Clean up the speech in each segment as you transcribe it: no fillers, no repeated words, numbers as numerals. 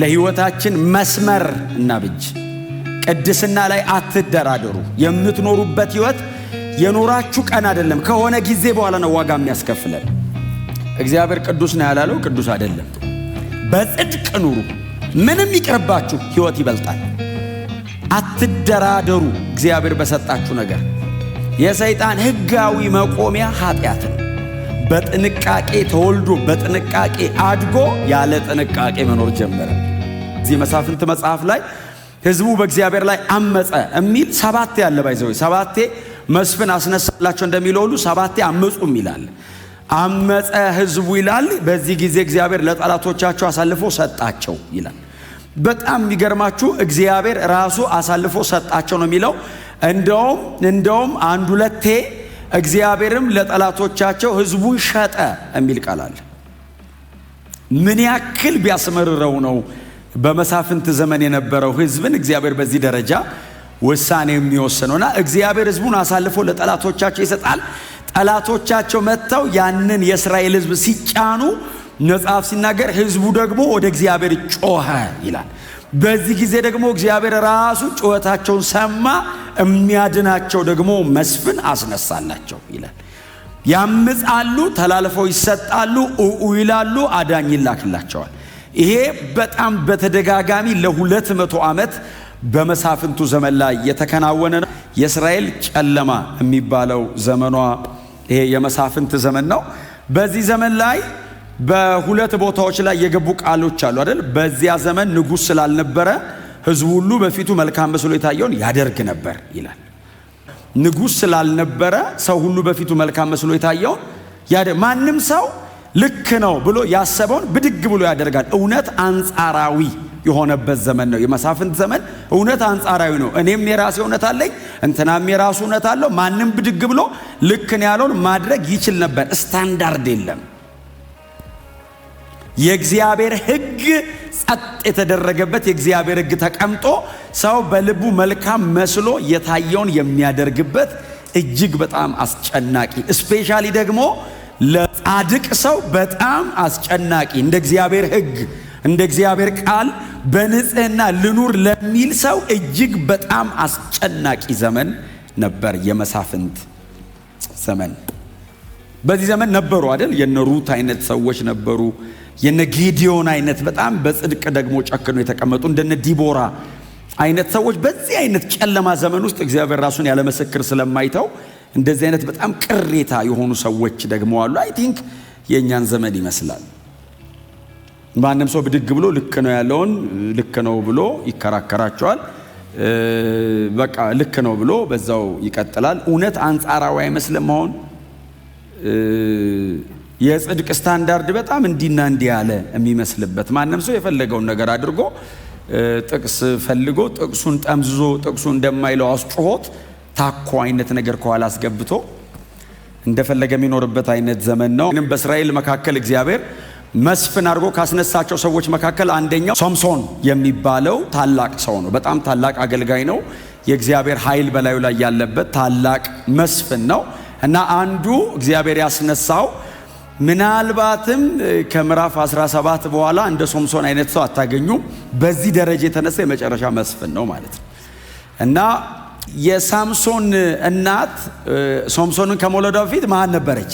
ለሕይወታችን መስመር እናብጅ። ቅድስና ላይ አትደራደሩ። የምትኖሩበት ሕይወት የኖራችሁ ቀን አይደለም፣ ከሆነ ጊዜ በኋላ ነው ዋጋ የሚያስከፍለን። እግዚአብሔር ቅዱስ ነው ያላለው ቅዱስ አይደለም። በጽድቅ ኑሩ። ምንም ይቅርባችሁ፣ ሕይወት ይበልጣል። አትደራደሩ። እግዚአብሔር በሰጣችሁ ነገር የሰይጣን ሕጋዊ መቆሚያ ኃጢአት ነው። በጥንቃቄ ተወልዶ በጥንቃቄ አድጎ ያለ ጥንቃቄ መኖር ጀመረ። እዚህ መሳፍንት መጽሐፍ ላይ ሕዝቡ በእግዚአብሔር ላይ አመፀ የሚል ሰባቴ ያለ by the way፣ ሰባቴ መስፍን አስነሳላቸው እንደሚለው ሁሉ ሰባቴ አመፁም ይላል። አመፀ ሕዝቡ ይላል። በዚህ ጊዜ እግዚአብሔር ለጠላቶቻቸው አሳልፎ ሰጣቸው ይላል። በጣም የሚገርማችሁ እግዚአብሔር ራሱ አሳልፎ ሰጣቸው ነው የሚለው። እንደውም አንድ ሁለቴ እግዚአብሔርም ለጠላቶቻቸው ሕዝቡን ሸጠ የሚል ቃል አለ። ምን ያክል ቢያስመርረው ነው በመሳፍንት ዘመን የነበረው ሕዝብን እግዚአብሔር በዚህ ደረጃ ውሳኔ የሚወስነውና እግዚአብሔር ሕዝቡን አሳልፎ ለጠላቶቻቸው ይሰጣል። ጠላቶቻቸው መጥተው ያንን የእስራኤል ሕዝብ ሲጫኑ መጽሐፍ ሲናገር ሕዝቡ ደግሞ ወደ እግዚአብሔር ጮኸ ይላል። በዚህ ጊዜ ደግሞ እግዚአብሔር ራሱ ጩኸታቸውን ሰማ፣ የሚያድናቸው ደግሞ መስፍን አስነሳላቸው ይላል። ያምጻሉ፣ ተላልፈው ይሰጣሉ፣ ኡኡ ይላሉ፣ አዳኝ ይላክላቸዋል። ይሄ በጣም በተደጋጋሚ ለ200 ዓመት በመሳፍንቱ ዘመን ላይ የተከናወነ ነው። የእስራኤል ጨለማ የሚባለው ዘመኗ ይሄ የመሳፍንት ዘመን ነው። በዚህ ዘመን ላይ በሁለት ቦታዎች ላይ የገቡ ቃሎች አሉ አይደል? በዚያ ዘመን ንጉሥ ስላልነበረ ሕዝቡ ሁሉ በፊቱ መልካም መስሎ የታየውን ያደርግ ነበር ይላል። ንጉሥ ስላልነበረ ሰው ሁሉ በፊቱ መልካም መስሎ የታየውን ማንም ሰው ልክ ነው ብሎ ያሰበውን ብድግ ብሎ ያደርጋል። እውነት አንጻራዊ የሆነበት ዘመን ነው የመሳፍንት ዘመን። እውነት አንጻራዊ ነው። እኔም የራሴ እውነት አለኝ፣ እንትናም የራሱ እውነት አለው። ማንም ብድግ ብሎ ልክ ነው ያለውን ማድረግ ይችል ነበር። ስታንዳርድ የለም። የእግዚአብሔር ሕግ ጸጥ የተደረገበት፣ የእግዚአብሔር ሕግ ተቀምጦ ሰው በልቡ መልካም መስሎ የታየውን የሚያደርግበት እጅግ በጣም አስጨናቂ፣ especially ደግሞ ለጻድቅ ሰው በጣም አስጨናቂ፣ እንደ እግዚአብሔር ሕግ እንደ እግዚአብሔር ቃል በንጽህና ልኑር ለሚል ሰው እጅግ በጣም አስጨናቂ ዘመን ነበር የመሳፍንት ዘመን። በዚህ ዘመን ነበሩ አይደል? የነ ሩት አይነት ሰዎች ነበሩ። የነ ጌዲዮን አይነት በጣም በጽድቅ ደግሞ ጨክነው የተቀመጡ እንደነ ዲቦራ አይነት ሰዎች። በዚህ አይነት ጨለማ ዘመን ውስጥ እግዚአብሔር ራሱን ያለ ምስክር ስለማይተው እንደዚህ አይነት በጣም ቅሬታ የሆኑ ሰዎች ደግሞ አሉ። I think የእኛን ዘመን ይመስላል። ማንም ሰው ብድግ ብሎ ልክ ነው ያለውን ልክ ነው ብሎ ይከራከራቸዋል። በቃ ልክ ነው ብሎ በዛው ይቀጥላል። እውነት አንጻራዊ አይመስልም። አሁን የጽድቅ ስታንዳርድ በጣም እንዲና እንዲህ ያለ የሚመስልበት፣ ማንም ሰው የፈለገውን ነገር አድርጎ ጥቅስ ፈልጎ ጥቅሱን ጠምዝዞ ጥቅሱ እንደማይለው አስጮሆት ታኮ አይነት ነገር ከኋላ አስገብቶ እንደፈለገ የሚኖርበት አይነት ዘመን ነው። በእስራኤል መካከል እግዚአብሔር መስፍን አድርጎ ካስነሳቸው ሰዎች መካከል አንደኛው ሶምሶን የሚባለው ታላቅ ሰው ነው። በጣም ታላቅ አገልጋይ ነው። የእግዚአብሔር ኃይል በላዩ ላይ ያለበት ታላቅ መስፍን ነው እና አንዱ እግዚአብሔር ያስነሳው፣ ምናልባትም ከምዕራፍ 17 በኋላ እንደ ሶምሶን አይነት ሰው አታገኙም። በዚህ ደረጃ የተነሳ የመጨረሻ መስፍን ነው ማለት ነው። እና የሳምሶን እናት ሶምሶንን ከመውለዷ በፊት መሃን ነበረች።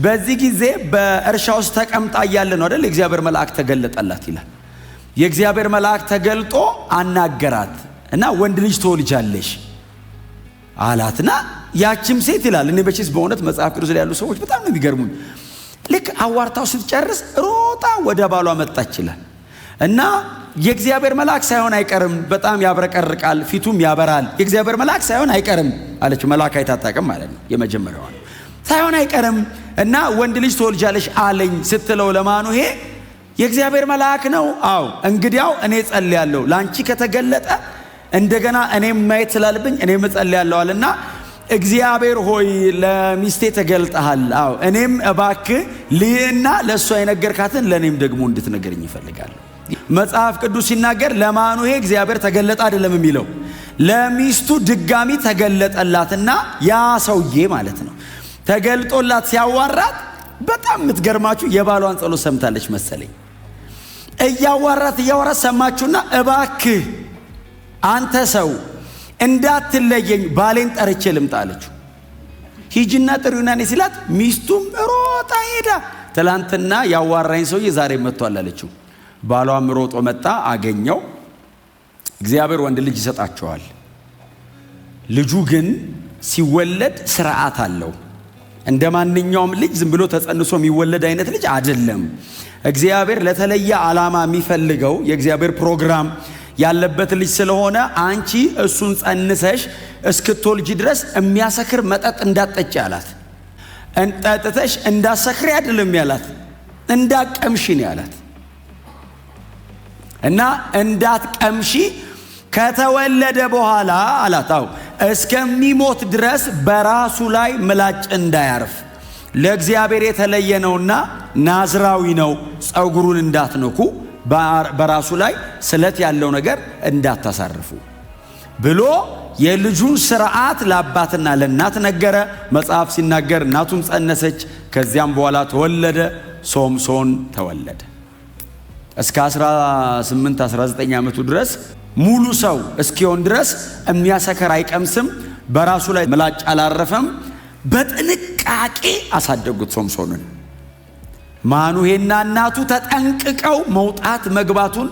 በዚህ ጊዜ በእርሻ ውስጥ ተቀምጣ እያለ ነው አይደል የእግዚአብሔር መልአክ ተገለጠላት ይላል። የእግዚአብሔር መልአክ ተገልጦ አናገራት እና ወንድ ልጅ ትወልጃለሽ አላትና ያችም ሴት ይላል፣ እኔ መቼስ በእውነት መጽሐፍ ቅዱስ ላይ ያሉ ሰዎች በጣም ነው የሚገርሙኝ። ልክ አዋርታው ስትጨርስ ሮጣ ወደ ባሏ መጣች ይላል። እና የእግዚአብሔር መልአክ ሳይሆን አይቀርም፣ በጣም ያብረቀርቃል፣ ፊቱም ያበራል። የእግዚአብሔር መልአክ ሳይሆን አይቀርም አለችው። መልአክ አይታጣቅም ማለት ነው። የመጀመሪያዋ ነው። ሳይሆን አይቀርም እና ወንድ ልጅ ትወልጃለሽ አለኝ ስትለው ለማኑሄ የእግዚአብሔር መልአክ ነው። አዎ፣ እንግዲያው እኔ ጸልያለሁ፣ ለአንቺ ከተገለጠ እንደገና እኔም ማየት ስላለብኝ እኔም እጸልያለሁ አለና እግዚአብሔር ሆይ ለሚስቴ ተገልጠሃል። አዎ፣ እኔም እባክህ ልይና ለእሷ የነገርካትን ለእኔም ደግሞ እንድትነግረኝ ይፈልጋለሁ። መጽሐፍ ቅዱስ ሲናገር ለማኑሄ እግዚአብሔር ተገለጠ አይደለም የሚለው፣ ለሚስቱ ድጋሚ ተገለጠላትና ያ ሰውዬ ማለት ነው ተገልጦላት ሲያዋራት በጣም የምትገርማችሁ የባሏን ጸሎት ሰምታለች መሰለኝ። እያዋራት እያዋራት ሰማችሁና፣ እባክህ አንተ ሰው እንዳትለየኝ ባሌን ጠርቼ ልምጣ አለችው። ሂጂና ጥሪውና ነይ ሲላት ሚስቱም ሮጣ ሄዳ ትላንትና ያዋራኝ ሰውዬ ዛሬ መጥቷል አለችው። ባሏም ሮጦ መጣ፣ አገኘው። እግዚአብሔር ወንድ ልጅ ይሰጣቸዋል። ልጁ ግን ሲወለድ ስርዓት አለው። እንደ ማንኛውም ልጅ ዝም ብሎ ተጸንሶ የሚወለድ አይነት ልጅ አይደለም። እግዚአብሔር ለተለየ ዓላማ የሚፈልገው የእግዚአብሔር ፕሮግራም ያለበት ልጅ ስለሆነ አንቺ እሱን ጸንሰሽ እስክትወልጂ ድረስ የሚያሰክር መጠጥ እንዳትጠጪ አላት። ጠጥተሽ እንዳሰክሪ አይደለም ያላት፣ እንዳትቀምሺ ነው ያላት። እና እንዳትቀምሺ ከተወለደ በኋላ አላት። አዎ እስከሚሞት ድረስ በራሱ ላይ ምላጭ እንዳያርፍ ለእግዚአብሔር የተለየ ነውና ናዝራዊ ነው። ጸጉሩን እንዳትነኩ፣ በራሱ ላይ ስለት ያለው ነገር እንዳታሳርፉ ብሎ የልጁን ስርዓት ለአባትና ለእናት ነገረ። መጽሐፍ ሲናገር እናቱም ጸነሰች፣ ከዚያም በኋላ ተወለደ። ሶምሶን ተወለደ። እስከ 18 19 ዓመቱ ድረስ ሙሉ ሰው እስኪሆን ድረስ የሚያሰከር አይቀምስም፣ በራሱ ላይ ምላጭ አላረፈም። በጥንቃቄ አሳደጉት ሶምሶንን። ማኑሄና እናቱ ተጠንቅቀው መውጣት መግባቱን፣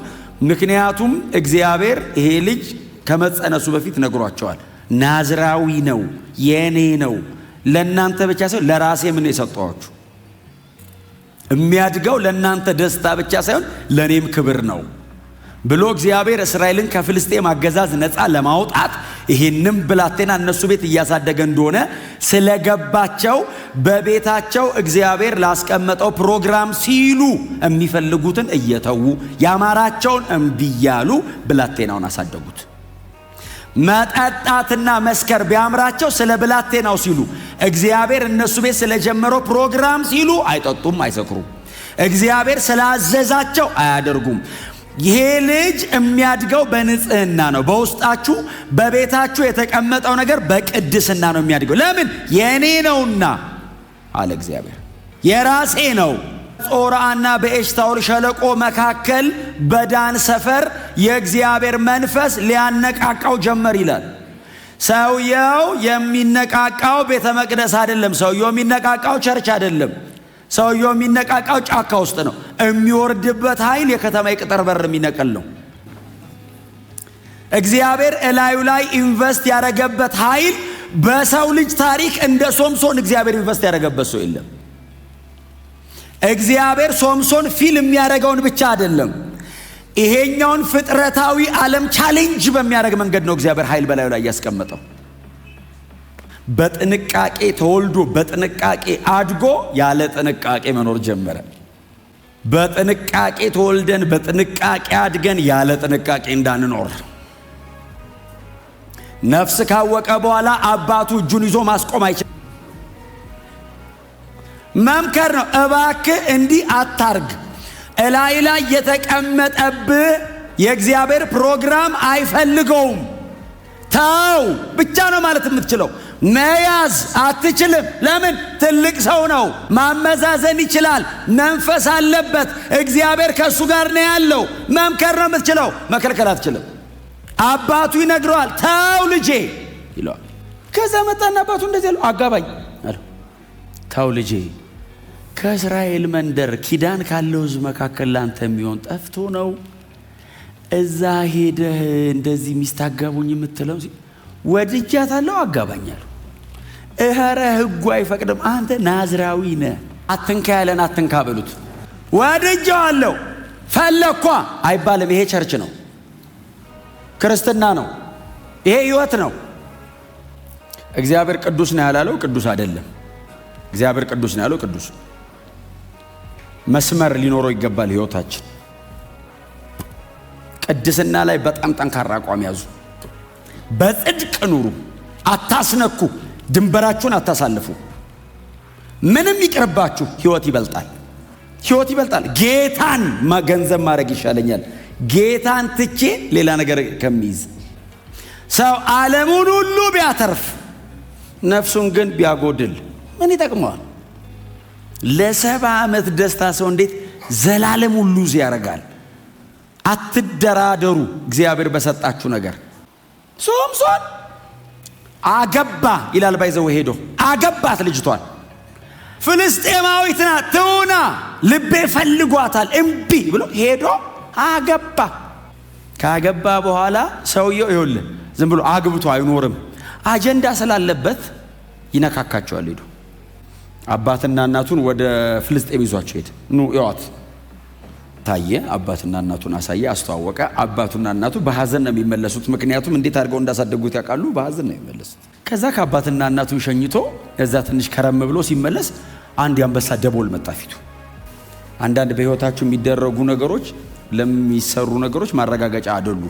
ምክንያቱም እግዚአብሔር ይሄ ልጅ ከመጸነሱ በፊት ነግሯቸዋል። ናዝራዊ ነው፣ የኔ ነው፣ ለእናንተ ብቻ ሳይሆን ለራሴ ምን የሰጠኋችሁ፣ የሚያድገው ለእናንተ ደስታ ብቻ ሳይሆን ለእኔም ክብር ነው ብሎ እግዚአብሔር እስራኤልን ከፍልስጤም አገዛዝ ነፃ ለማውጣት ይሄንም ብላቴና እነሱ ቤት እያሳደገ እንደሆነ ስለገባቸው በቤታቸው እግዚአብሔር ላስቀመጠው ፕሮግራም ሲሉ የሚፈልጉትን እየተዉ ያማራቸውን እምቢ እያሉ ብላቴናውን አሳደጉት። መጠጣትና መስከር ቢያምራቸው ስለ ብላቴናው ሲሉ እግዚአብሔር እነሱ ቤት ስለጀመረው ፕሮግራም ሲሉ አይጠጡም፣ አይሰክሩም። እግዚአብሔር ስላዘዛቸው አያደርጉም። ይሄ ልጅ የሚያድገው በንጽህና ነው። በውስጣችሁ በቤታችሁ የተቀመጠው ነገር በቅድስና ነው የሚያድገው። ለምን? የኔ ነውና አለ እግዚአብሔር፣ የራሴ ነው። ጾርዓና በኤሽታኦል ሸለቆ መካከል በዳን ሰፈር የእግዚአብሔር መንፈስ ሊያነቃቃው ጀመር ይላል። ሰውየው የሚነቃቃው ቤተ መቅደስ አይደለም። ሰውየው የሚነቃቃው church አይደለም። ሰውየው የሚነቃቃው ጫካ ውስጥ ነው። የሚወርድበት ኃይል የከተማ የቅጥር በር የሚነቅል ነው። እግዚአብሔር እላዩ ላይ invest ያደረገበት ኃይል በሰው ልጅ ታሪክ እንደ ሶምሶን እግዚአብሔር invest ያደረገበት ሰው የለም። እግዚአብሔር ሶምሶን feel የሚያደርገውን ብቻ አይደለም፣ ይሄኛውን ፍጥረታዊ ዓለም challenge በሚያደርግ መንገድ ነው እግዚአብሔር ኃይል በላዩ ላይ ያስቀመጠው። በጥንቃቄ ተወልዶ በጥንቃቄ አድጎ ያለ ጥንቃቄ መኖር ጀመረ። በጥንቃቄ ተወልደን በጥንቃቄ አድገን ያለ ጥንቃቄ እንዳንኖር። ነፍስ ካወቀ በኋላ አባቱ እጁን ይዞ ማስቆም አይችልም። መምከር ነው። እባክህ እንዲህ አታርግ፣ እላይ ላይ የተቀመጠብህ የእግዚአብሔር ፕሮግራም አይፈልገውም፣ ተው ብቻ ነው ማለት የምትችለው። መያዝ አትችልም። ለምን? ትልቅ ሰው ነው። ማመዛዘን ይችላል። መንፈስ አለበት። እግዚአብሔር ከእሱ ጋር ነው ያለው። መምከር ነው የምትችለው፣ መከልከል አትችልም። አባቱ ይነግረዋል። ተው ልጄ ይለዋል። ከዛ መጣና አባቱ እንደዚህ አለው፣ አጋባኝ አለው። ተው ልጄ፣ ከእስራኤል መንደር ኪዳን ካለው ሕዝብ መካከል ላንተ የሚሆን ጠፍቶ ነው እዛ ሄደህ እንደዚህ ሚስት አጋቡኝ የምትለው? ወድጃታለሁ አጋባኛለሁ። እኸረ ሕጉ አይፈቅድም። አንተ ናዝራዊ ነህ። አትንካ ያለን አትንካ በሉት። ወድጄዋለሁ ፈለኳ አይባልም። ይሄ church ነው፣ ክርስትና ነው፣ ይሄ ህይወት ነው። እግዚአብሔር ቅዱስ ነው ያላለው ቅዱስ አይደለም። እግዚአብሔር ቅዱስ ነው ያለው ቅዱስ። መስመር ሊኖረው ይገባል ህይወታችን። ቅድስና ላይ በጣም ጠንካራ አቋም ያዙ። በጽድቅ ኑሩ፣ አታስነኩ፣ ድንበራችሁን አታሳልፉ። ምንም ይቅርባችሁ፣ ህይወት ይበልጣል። ህይወት ይበልጣል። ጌታን ገንዘብ ማድረግ ይሻለኛል ጌታን ትቼ ሌላ ነገር ከሚይዝ። ሰው ዓለሙን ሁሉ ቢያተርፍ ነፍሱን ግን ቢያጎድል ምን ይጠቅመዋል? ለ70 ዓመት ደስታ ሰው እንዴት ዘላለሙን lose ያደርጋል? አትደራደሩ እግዚአብሔር በሰጣችሁ ነገር። ሶምሶን አገባ ይላል። By the way ሄዶ አገባት ልጅቷን። ፍልስጤማዊት ናት ትውና፣ ልቤ ፈልጓታል፣ እምቢ ብሎ ሄዶ አገባ። ካገባ በኋላ ሰውየው ይኸውልህ ዝም ብሎ አግብቶ አይኖርም። አጀንዳ ስላለበት ይነካካቸዋል። ሄዶ አባትና እናቱን ወደ ፍልስጤም ይዟቸው ሄደ። ኑ እዩዋት ታየ። አባትና እናቱን አሳየ፣ አስተዋወቀ። አባቱና እናቱ በሀዘን ነው የሚመለሱት። ምክንያቱም እንዴት አድርገው እንዳሳደጉት ያውቃሉ። በሀዘን ነው የሚመለሱት። ከዛ ከአባትና እናቱን ሸኝቶ እዛ ትንሽ ከረም ብሎ ሲመለስ አንድ የአንበሳ ደቦል መጣ ፊቱ። አንዳንድ በህይወታችሁ የሚደረጉ ነገሮች ለሚሰሩ ነገሮች ማረጋገጫ አይደሉ።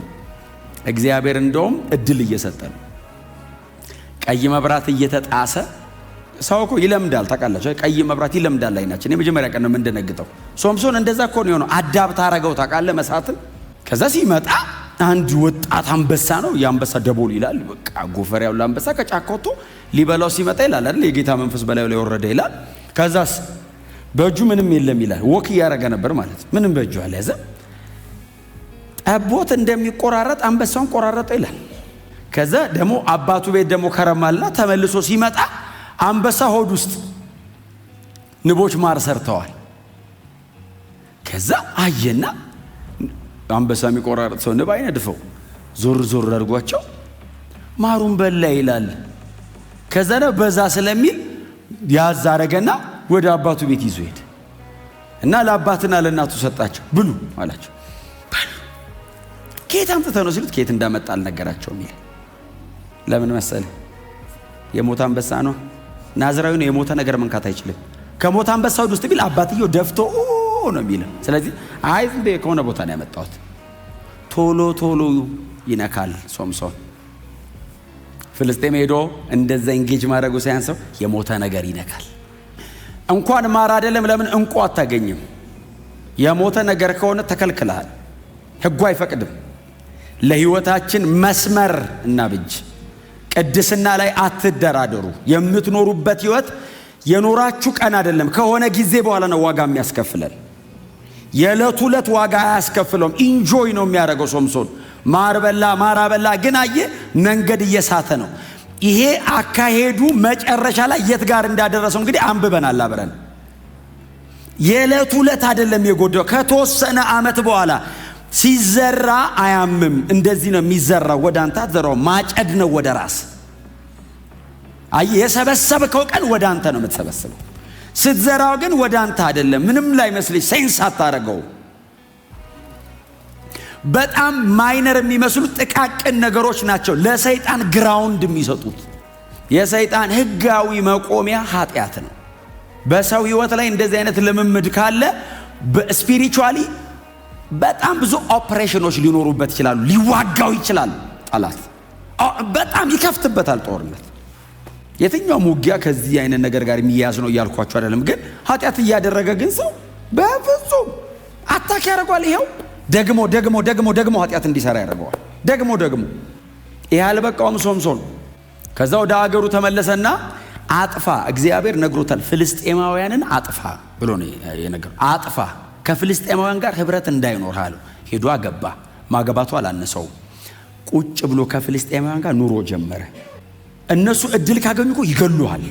እግዚአብሔር እንደውም እድል እየሰጠ ነው። ቀይ መብራት እየተጣሰ ሰው እኮ ይለምዳል። ታውቃላችሁ፣ ቀይ መብራት ይለምዳል አይናችን። የመጀመሪያ ቀን ነው የምንደነግጠው። ሶምሶን እንደዛ እኮ ነው የሆነው። Adapt አረገው ታውቃለህ፣ መሳትን። ከዛ ሲመጣ አንድ ወጣት አንበሳ ነው፣ የአንበሳ ደቦል ይላል። በቃ ጎፈር ያለው አንበሳ ከጫካ ወጥቶ ሊበላው ሲመጣ ይላል አይደል፣ የጌታ መንፈስ በላዩ ላይ ወረደ ይላል። ከዛስ በእጁ ምንም የለም ይላል። Walk እያደረገ ነበር ማለት፣ ምንም በእጁ አልያዘም። ጠቦት እንደሚቆራረጥ አንበሳውን ቆራረጠው ይላል። ከዛ ደግሞ አባቱ ቤት ደግሞ ከረማልና ተመልሶ ሲመጣ አንበሳ ሆድ ውስጥ ንቦች ማር ሰርተዋል። ከዛ አየና አንበሳ የሚቆራረጥ ሰው ንብ አይነድፈው፣ ዞር ዞር አድርጓቸው ማሩን በላ ይላል። ከዛ ነው በዛ ስለሚል ያዝ አረገና ወደ አባቱ ቤት ይዞ ሄደ እና ለአባትና ለእናቱ ሰጣቸው። ብሉ አላቸው። በሉ። ከየት አምጥተህ ነው ሲሉት ከየት እንዳመጣ አልነገራቸውም ይላል። ለምን መሰለህ? የሞተ አንበሳ ነው። ናዝራዊ ነው። የሞተ ነገር መንካት አይችልም። ከሞተ አንበሳ ሆድ ውስጥ ቢል አባትየው ደፍቶ ነው የሚለው። ስለዚህ አይ ዝም ብዬ ከሆነ ቦታ ነው ያመጣሁት። ቶሎ ቶሎ ይነካል ሶምሶን። ፍልስጤም ሄዶ እንደዛ engage ማድረጉ ሳያንሰው የሞተ ነገር ይነካል። እንኳን ማር አይደለም፣ ለምን እንቁ አታገኝም? የሞተ ነገር ከሆነ ተከልክለሃል። ሕጉ አይፈቅድም። ለሕይወታችን መስመር እናብጅ። ቅድስና ላይ አትደራደሩ። የምትኖሩበት ሕይወት የኖራችሁ ቀን አይደለም፣ ከሆነ ጊዜ በኋላ ነው ዋጋ የሚያስከፍለን። የዕለቱ ዕለት ዋጋ አያስከፍለውም። Enjoy ነው የሚያደርገው። ሶምሶን ማር በላ፣ ማር አበላ፣ ግን አየ መንገድ እየሳተ ነው። ይሄ አካሄዱ መጨረሻ ላይ የት ጋር እንዳደረሰው እንግዲህ አንብበናል አብረን። የዕለቱ ዕለት አይደለም የጎዳው። ከተወሰነ ዓመት በኋላ ሲዘራ አያምም። እንደዚህ ነው የሚዘራው። ወደ አንተ አትዘራው፣ ማጨድ ነው ወደ ራስ። አየህ፣ የሰበሰብከው ቀን ወደ አንተ ነው የምትሰበስበው። ስትዘራው ግን ወደ አንተ አይደለም። ምንም ላይመስልህ፣ sense አታረገው። በጣም minor የሚመስሉ ጥቃቅን ነገሮች ናቸው ለሰይጣን ground የሚሰጡት። የሰይጣን ሕጋዊ መቆሚያ ኃጢአት ነው። በሰው ሕይወት ላይ እንደዚህ አይነት ልምምድ ካለ በ spiritually በጣም ብዙ ኦፕሬሽኖች ሊኖሩበት ይችላሉ። ሊዋጋው ይችላል ጠላት፣ በጣም ይከፍትበታል ጦርነት። የትኛውም ውጊያ ከዚህ አይነት ነገር ጋር የሚያያዝ ነው እያልኳቸው አይደለም። ግን ኃጢአት እያደረገ ግን ሰው በፍጹም attack ያደርገዋል። ይኸው ደግሞ ደግሞ ደግሞ ደግሞ ኃጢአት እንዲሰራ ያደርገዋል። ደግሞ ደግሞ ይህ አልበቃውም ሶምሶን። ከዛ ወደ አገሩ ተመለሰና አጥፋ፣ እግዚአብሔር ነግሮታል። ፍልስጤማውያንን አጥፋ ብሎ ነው የነገረው። አጥፋ፣ ከፍልስጤማውያን ጋር ህብረት እንዳይኖር አለው። ሄዶ አገባ። ማገባቱ አላነሰውም። ቁጭ ብሎ ከፍልስጤማውያን ጋር ኑሮ ጀመረ። እነሱ እድል ካገኙ እኮ ይገሉሃል።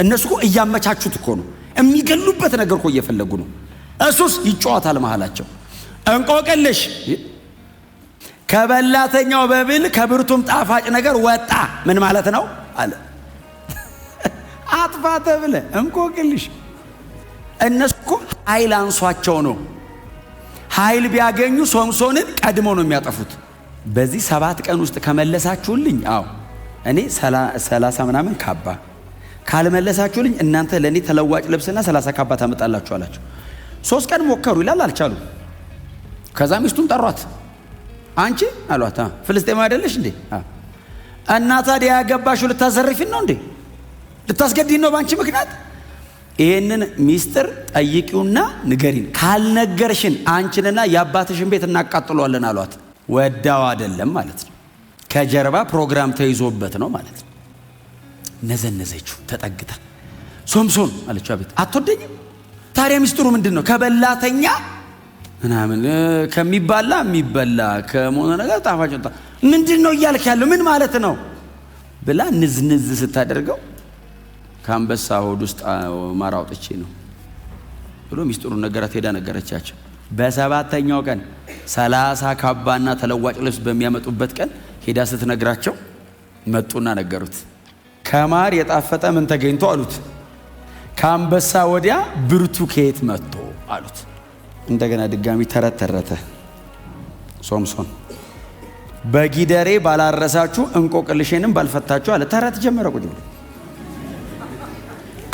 እነሱ እኮ እያመቻቹት እኮ ነው፣ የሚገሉበት ነገር እኮ እየፈለጉ ነው። እሱስ ይጫወታል መሃላቸው። እንቆቅልሽ ከበላተኛው መብል ከብርቱም ጣፋጭ ነገር ወጣ። ምን ማለት ነው አለ። አጥፋ ተብለ እንቆቅልሽ። እነሱ እኮ ኃይል አንሷቸው ነው። ኃይል ቢያገኙ ሶምሶንን ቀድሞ ነው የሚያጠፉት። በዚህ 7 ቀን ውስጥ ከመለሳችሁልኝ፣ አዎ እኔ 30 ምናምን ካባ፣ ካልመለሳችሁልኝ እናንተ ለእኔ ተለዋጭ ልብስና 30 ካባ ታመጣላችሁ አላቸው። 3 ቀን ሞከሩ ይላል፣ አልቻሉ። ከዛ ሚስቱን ጠሯት። አንቺ አሏት፣ ፍልስጤማዊ አይደለሽ እንዴ? እና ታዲያ ያገባሽው ልታዘርፊን ነው እንዴ? ልታስገድይን ነው በአንቺ ምክንያት? ይሄንን ሚስጥር ጠይቂውና ንገሪን። ካልነገርሽን አንቺንና የአባትሽን ቤት እናቃጥሏለን አሏት። ወዳው አይደለም ማለት ነው። ከጀርባ ፕሮግራም ተይዞበት ነው ማለት ነው። ነዘነዘችው ተጠግታ። ሶምሶን አለችው፣ አቤት። አትወደኝም? ታዲያ ሚስጥሩ ምንድን ነው? ከበላተኛ ምናምን ከሚባላ የሚበላ ከመሆነ ነገር ጣፋጭ ወጣ። ምንድን ነው እያልክ ያለው ምን ማለት ነው ብላ ንዝንዝ ስታደርገው ከአንበሳ ሆድ ውስጥ ማር አውጥቼ ነው ብሎ ሚስጥሩን ነገራት። ሄዳ ነገረቻቸው። በሰባተኛው ቀን 30 ካባና ተለዋጭ ልብስ በሚያመጡበት ቀን ሄዳ ስትነግራቸው መጡና ነገሩት። ከማር የጣፈጠ ምን ተገኝቶ አሉት። ከአንበሳ ወዲያ ብርቱ ከየት መጥቶ አሉት። እንደገና ድጋሚ ተረት ተረተ ሶምሶን። በጊደሬ ባላረሳችሁ እንቆቅልሼንም ባልፈታችሁ አለ። ተረት ጀመረ። ቁጭ ብሎ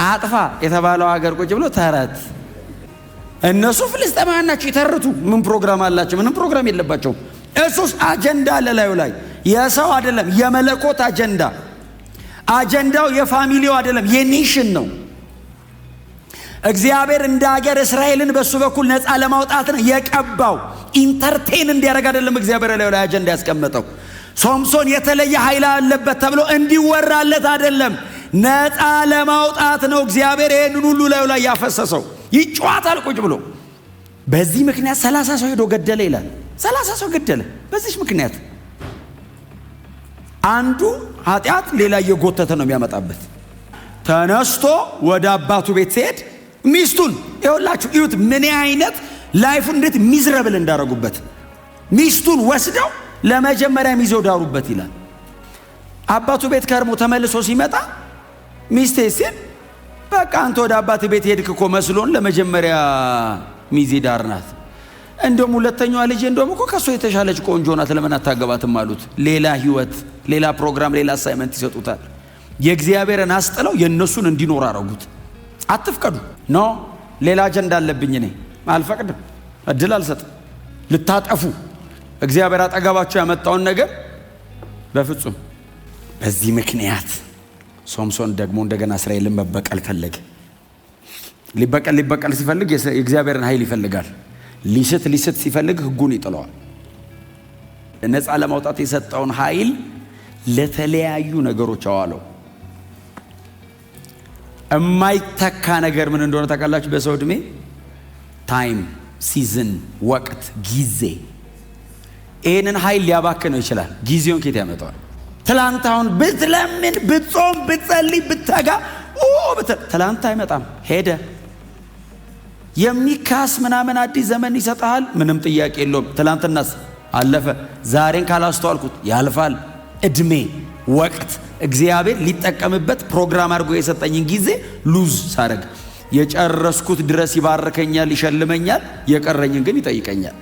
አጥፋ የተባለው ሀገር ቁጭ ብሎ ተረት። እነሱ ፍልስጤማውያን ናቸው ይተርቱ። ምን ፕሮግራም አላቸው? ምንም ፕሮግራም የለባቸውም። እሱስ አጀንዳ አለ ላዩ ላይ፣ የሰው አይደለም፣ የመለኮት አጀንዳ። አጀንዳው የ family ው አይደለም፣ የ nation ነው። እግዚአብሔር እንደ ሀገር እስራኤልን በእሱ በኩል ነፃ ለማውጣት ነው የቀባው። Entertain እንዲያደርግ አይደለም እግዚአብሔር ላዩ ላይ አጀንዳ ያስቀመጠው። ሶምሶን የተለየ ኃይል አለበት ተብሎ እንዲወራለት አይደለም፣ ነፃ ለማውጣት ነው እግዚአብሔር ይህንን ሁሉ ላዩ ላይ ያፈሰሰው። ይጫወታል ቁጭ ብሎ። በዚህ ምክንያት 30 ሰው ሄዶ ገደለ ይላል። 30 ሰው ገደለ በዚህ ምክንያት። አንዱ ኃጢአት ሌላ እየጎተተ ነው የሚያመጣበት። ተነስቶ ወደ አባቱ ቤት ሲሄድ ሚስቱን ይኸውላችሁ እዩት፣ ምን አይነት life ኡን እንዴት miserable እንዳረጉበት። ሚስቱን ወስደው ለመጀመሪያ ሚዜው ዳሩበት ይላል። አባቱ ቤት ከርሞ ተመልሶ ሲመጣ ሚስቴ ሲል በቃ አንተ ወደ አባት ቤት ሄድክ እኮ መስሎን ለመጀመሪያ ሚዜ ዳርናት። እንደውም ሁለተኛዋ ልጄ እንደውም እኮ ከሷ የተሻለች ቆንጆ ናት፣ ለምን አታገባትም አሉት። ሌላ ህይወት፣ ሌላ ፕሮግራም፣ ሌላ assignment ይሰጡታል። የእግዚአብሔርን አስጥለው የእነሱን እንዲኖር አረጉት። አትፍቀዱ። No፣ ሌላ አጀንዳ አለብኝ እኔ አልፈቅድም፣ እድል አልሰጥም። ልታጠፉ እግዚአብሔር አጠገባቸው ያመጣውን ነገር በፍጹም። በዚህ ምክንያት ሶምሶን ደግሞ እንደገና እስራኤልን መበቀል ፈለገ። ሊበቀል ሊበቀል ሲፈልግ የእግዚአብሔርን ኃይል ይፈልጋል። ሊስት ሊስት ሲፈልግ ህጉን ይጥለዋል። ነፃ ለማውጣት የሰጠውን ኃይል ለተለያዩ ነገሮች አዋለው። የማይተካ ነገር ምን እንደሆነ ታውቃላችሁ? በሰው ዕድሜ time፣ season፣ ወቅት፣ ጊዜ። ይህንን ኃይል ሊያባክነው ይችላል። ጊዜውን ኬት ያመጣዋል? ትላንት አሁን ብትለምን፣ ብትጾም፣ ብትጸልይ፣ ብትተጋ ትላንት አይመጣም፣ ሄደ። የሚካስ ምናምን አዲስ ዘመን ይሰጥሃል፣ ምንም ጥያቄ የለውም። ትላንትናስ አለፈ። ዛሬን ካላስተዋልኩት ያልፋል። እድሜ፣ ወቅት፣ እግዚአብሔር ሊጠቀምበት ፕሮግራም አድርጎ የሰጠኝን ጊዜ lose ሳረግ የጨረስኩት ድረስ ይባርከኛል፣ ይሸልመኛል። የቀረኝን ግን ይጠይቀኛል።